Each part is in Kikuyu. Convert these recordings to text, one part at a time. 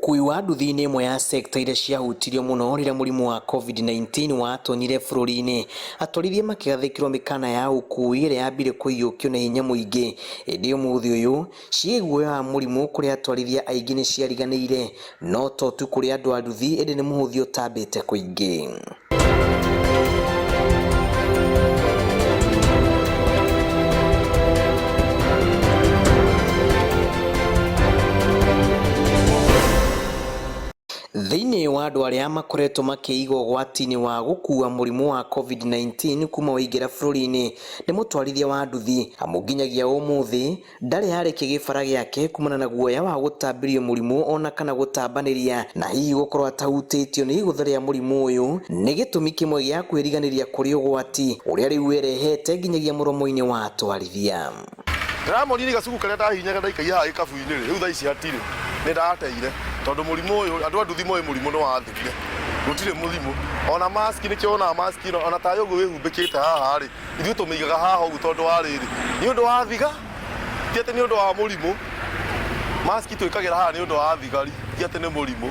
Ũkui wa nduthi nĩ ĩmwe ya sector iria ciahutirio mũno rĩrĩa mũrimũ wa COVID-19 watonyire bũrũri-inĩ. Atwarithia makĩgathĩkĩrwo mĩkana ya ũkui ĩrĩa yambire kũiyũkio na hinya mũingĩ. Ĩndĩ ũmũthĩ ũyũ, ciĩ guoya wa mũrimũ kũrĩ atwarithia aingĩ nĩ ciariganĩire. No to tu kũrĩ andũ a nduthi ĩndĩ nĩ mũhũthia ũtambĩte kũingĩ. Thĩinĩ wa andũ arĩa makoretwo makĩiga ũgwati-inĩ wa gũkua mũrimũ wa COVID-19 kuma waingĩra bũrũri-inĩ nĩ mũtwarithia wa nduthi, amu nginyagia ũmũthĩ ndarĩ arĩkia gĩbara gĩake kumana na guoya wa gũtambĩrio mũrimũ ona kana gũtambanĩria na hihi gũkorwo atahutĩtio nĩ igũtha rĩa mũrimũ ũyũ nĩ gĩtũmi kĩmwe gĩa kwĩriganĩria kũrĩ ũgwati ũrĩa rĩu wĩrehete nginyagia mũromo-inĩ wa atwarithia. Ndĩramonirie gacuku karĩa ndahihinyaga ndaikagia haha gĩkabu-inĩ rĩ, rĩu thaa ici hatirĩ, nĩ ndateire tondũ mũrimũ ũyũ, andũ a nduthi moĩ mũrimũ nĩ wathirire, gũtirĩ mũrimũ. Ona mask nĩkĩo wonaga mask ĩno, ona taĩ ũguo wĩhumbĩkĩte haha rĩ, ithuĩ tũmĩigaga haha ũguo tondũ wa rĩrĩ, nĩ ũndũ wa thiga, ti atĩ nĩ ũndũ wa mũrimũ. Mask twĩkagĩra haha nĩ ũndũ wa thigari, ti atĩ nĩ mũrimũ.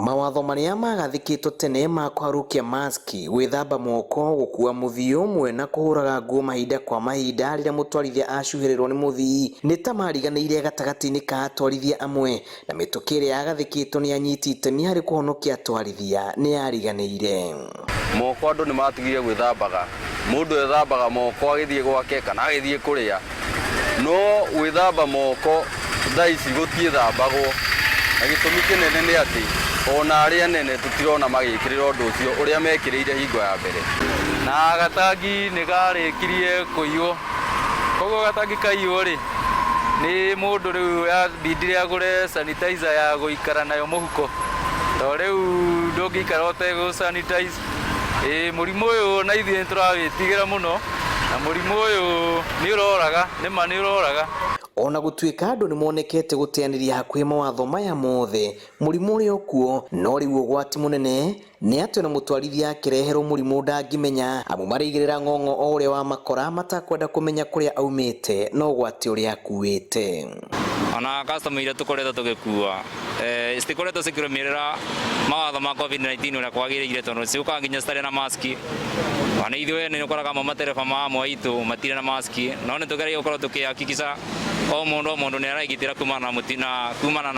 Mawatho marĩa magathĩkĩtwo tene ma kũharũkia maski, gwĩthamba moko, gũkua mũthii ũmwe na kũhũraga nguo mahinda kwa mahinda rĩrĩa mũtwarithia acuhĩrĩrwo nĩ mũthii nĩ ta mariganĩire gatagatĩ-inĩ ka atwarithia amwe, na mĩtũkĩ ĩrĩa yagathĩkĩtwo nĩ anyiti itemi harĩ kũhonokia atwarithia nĩ yariganĩire. Moko andũ nĩ matigire gwĩthambaga, mũndũ ethambaga moko agĩthiĩ gwake kana agĩthiĩ kũrĩa, no gwĩthamba moko thaa ici gũtiĩthambagwo, na gĩtũmi kĩnene nĩ atĩ ona arĩa anene tũtirona magĩkĩrĩra ũndũ ũcio ũrĩa mekĩrĩire hingo ya mbere. Na gatangi nĩ karĩkirie kũiywo, koguo gatangi kaiywo rĩ, nĩ mũndũ rĩu yabindire agũre sanitizer ya gũikara nayo mũhuko, tondũ rĩu ndũngĩikara ũtegũ sanitize. Ĩĩ mũrimũ ũyũ na ithuĩ nĩ tũrawĩtigĩra mũno, na mũrimũ ũyũ nĩ ũroraga, nĩma nĩ ũroraga. Ona gũtuĩka andũ nĩ monekete gũteanĩria hakuhĩ mawatho maya mothe, mũrimũ ũrĩ o kuo, no rĩu ũgwati mũnene nĩ atĩ ona mũtwarithia akĩreherwo mũrimũ ndangĩmenya amu marĩigĩrĩra ng'ong'o o ũrĩa wamakora matakwenda kũmenya kũrĩa aumĩte na ũgwati ũrĩa akuĩte. Ona customer iria tũkoretwo tũgĩkua citikoretwo cikĩrũmĩrĩra mawatho ma COVID-19 ũrĩa kwagĩrĩire tondũ ciũkaga nginya citarĩ na maski. Ona ithuĩ ene nĩ ũkoraga amwe matereba ma amwe aitũ matirĩ na maski, no nĩ tũgeragia gũkorwo tũkĩhakikica o mũndũ o mũndũ nĩ aregitĩra kumana na kumana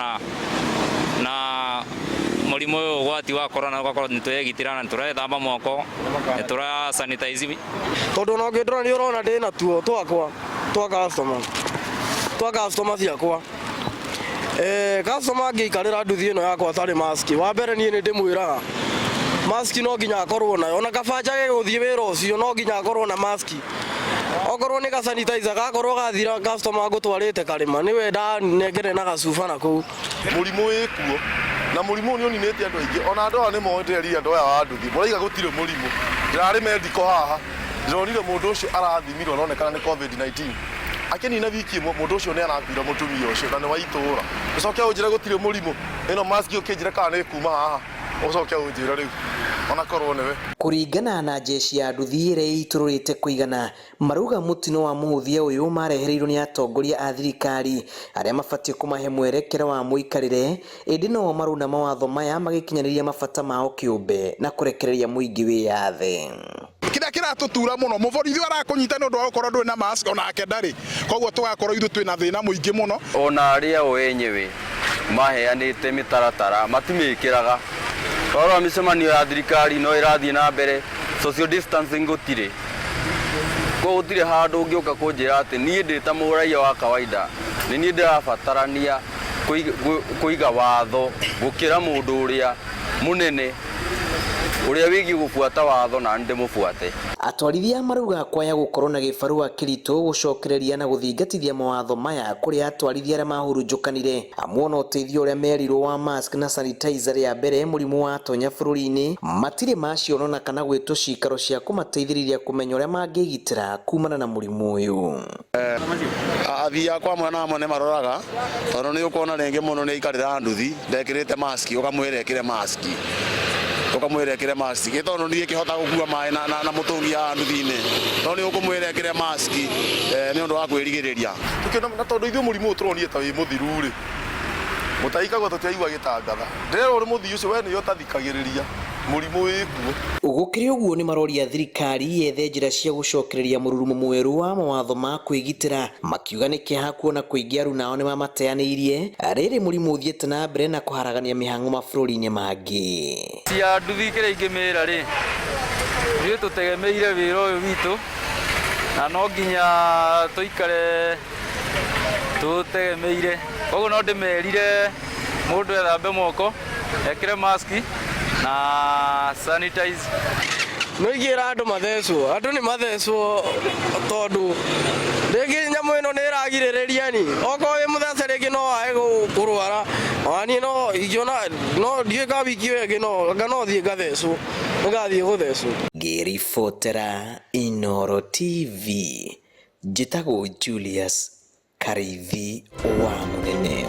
na mũrimũ ũyũ ũgwati wa corona, ũgakorwo nĩ tũregitĩra na nĩ tũrethamba moko, nĩ tũra sanitize. Tondũ ona ũngĩndora nĩ ũrona ndĩ natuo twakwa twa customer, twa customer ciakwa. Customer angĩikarĩra nduthi ĩno yakwa atarĩ mask, wa mbere niĩ nĩ ndĩmwĩraga mask no nginya akorwo nayo, ona kaba njage gũthiĩ wĩra ũcio no nginya akorwo na mask. Okorwo nĩ ga sanitizer gakorwo gathira customer ngũtwarĩte karĩma nĩwe ndanengere na gacuba na kũu. Mũrimũ wĩ kuo na mũrimũ ũyũ nĩ ũninĩte andũ aingĩ, ona andũ aya nĩ moĩ ndĩrerire andũ aya a nduthi mũraiga gũtirĩ mũrimũ. Ndĩrarĩ medical haha ndĩronire mũndũ ũcio arathimirwo aronekana nĩ COVID-19, akĩnina wiki ĩmwe mũndũ ũcio nĩ arakuire mũtumia ũcio na nĩ wa itũra. Ũcoke ũnjĩre gũtirĩ mũrimũ, ĩno mask ũkĩnjĩre kana nĩ ĩkuma haha, ũcoke ũnjĩre rĩu onakorwo nĩwe. Kũringana na jeshi ya nduthi ĩrĩa ĩitũrũrĩte kũigana, marauga mũtino wa mũhũthia ũyũ marehereirwo nĩ atongoria a thirikari arĩa mabatiĩ kũmahe mwerekera wa mũikarĩre, ĩndĩ no o marauna mawatho maya magĩkinyanĩria mabata mao kĩũmbe na kũrekereria mũingĩ wĩyathe. Kĩrĩa kĩratũtura mũno, mũborithi ũyũ arakũnyita nĩ ũndũ wa gũkorwo ndũrĩ na mask onake ndarĩ, koguo tũgakorwo ithuĩ twĩna thĩna mũingĩ mũno. Ona arĩa o enyewe maheanĩte mĩtaratara matimĩkĩraga. Warora mĩcemanio ya thirikari no ĩrathiĩ na mbere, social distancing gũtirĩ. Koguo gũtirĩ handũ ũngĩũka kũnjĩra atĩ niĩ ndĩ ta mũraia wa kawaida nĩ niĩ ndĩrabatarania kũiga watho gũkĩra mũndũ ũrĩa mũnene ũrĩa wĩgiĩ gũbuata watho na nĩ ndĩmũbuate. Atwarithia marauga kwaya gũkorwo na gĩbarũa kĩritũ gũcokereria na gũthingatithia mawatho maya kũrĩ atwarithia arĩa mahurunjũkanire, amu ona ũteithio ũrĩa merirwo wa mask na sanitizer rĩa mbere mũrimũ watonya bũrũri-inĩ matirĩ maciona ona kana gwĩtwo cikaro cia kũmateithĩrĩria kũmenya ũrĩa mangĩgitĩra kumana na mũrimũ ũyũ. Athii akwa amwe na amwe nĩ maroraga tondũ nĩ ũkuona rĩngĩ mũndũ nĩ aikarĩra nduthi ndekĩrĩte mask ũkamwĩra ekĩre mask, ũkamwĩra ekĩre mask ĩ tondũ ndingĩkĩhota gũkua maĩ na mũtũngi haha nduthi-inĩ no nĩ ũkũmwĩra ekĩre mask nĩ ũndũ wa kwĩrigĩrĩria. Na tondũ ithuĩ mũrimũ ũyũ tũronire ta wĩ mũthiru rĩ, Mũtahi Kagwe tũtiaigua agĩtangatha. Ndĩrerwo nĩ mũthii ũcio we nĩwe ũtathikagĩrĩria mũrimũ wĩkuo. Gũkĩrĩ ũguo nĩmaroria thirikari yethe njĩra cia gũcokereria mũrurumo mwerũ wa mawatho ma kwĩgitĩra, makiuga nĩ kĩeha kuona kũingĩ aruna ao nĩmamateanĩirie rĩrĩ mũrimũ ũthiĩte na mbere na kũharagania mĩhang'o mabũrũri-inĩ mangĩ. Cia nduthi kĩrĩa ingĩmĩra rĩ, ithuĩ tũtegemeire wĩra ũyũ witũ na no nginya tũikare tũtegemeire, koguo no ndĩmerire mũndũ ethambe moko, ekĩre mask na sanitize. No ingĩra andũ mathecwo, andũ nĩ mathecwo tondũ rĩngĩ nyamũ ĩno nĩ ĩragirĩrĩria ni okorwo wĩ mũthece rĩngĩ no wae kũrwara, ona niĩ no ingĩona no ndiũĩ ka wiki ĩyo ĩngĩ no anga no thiĩ ngathecwo, nĩngathiĩ gũthecwo. Ngĩribotera Inooro TV, njĩtagwo Julius Karĩithi wa Mũnene.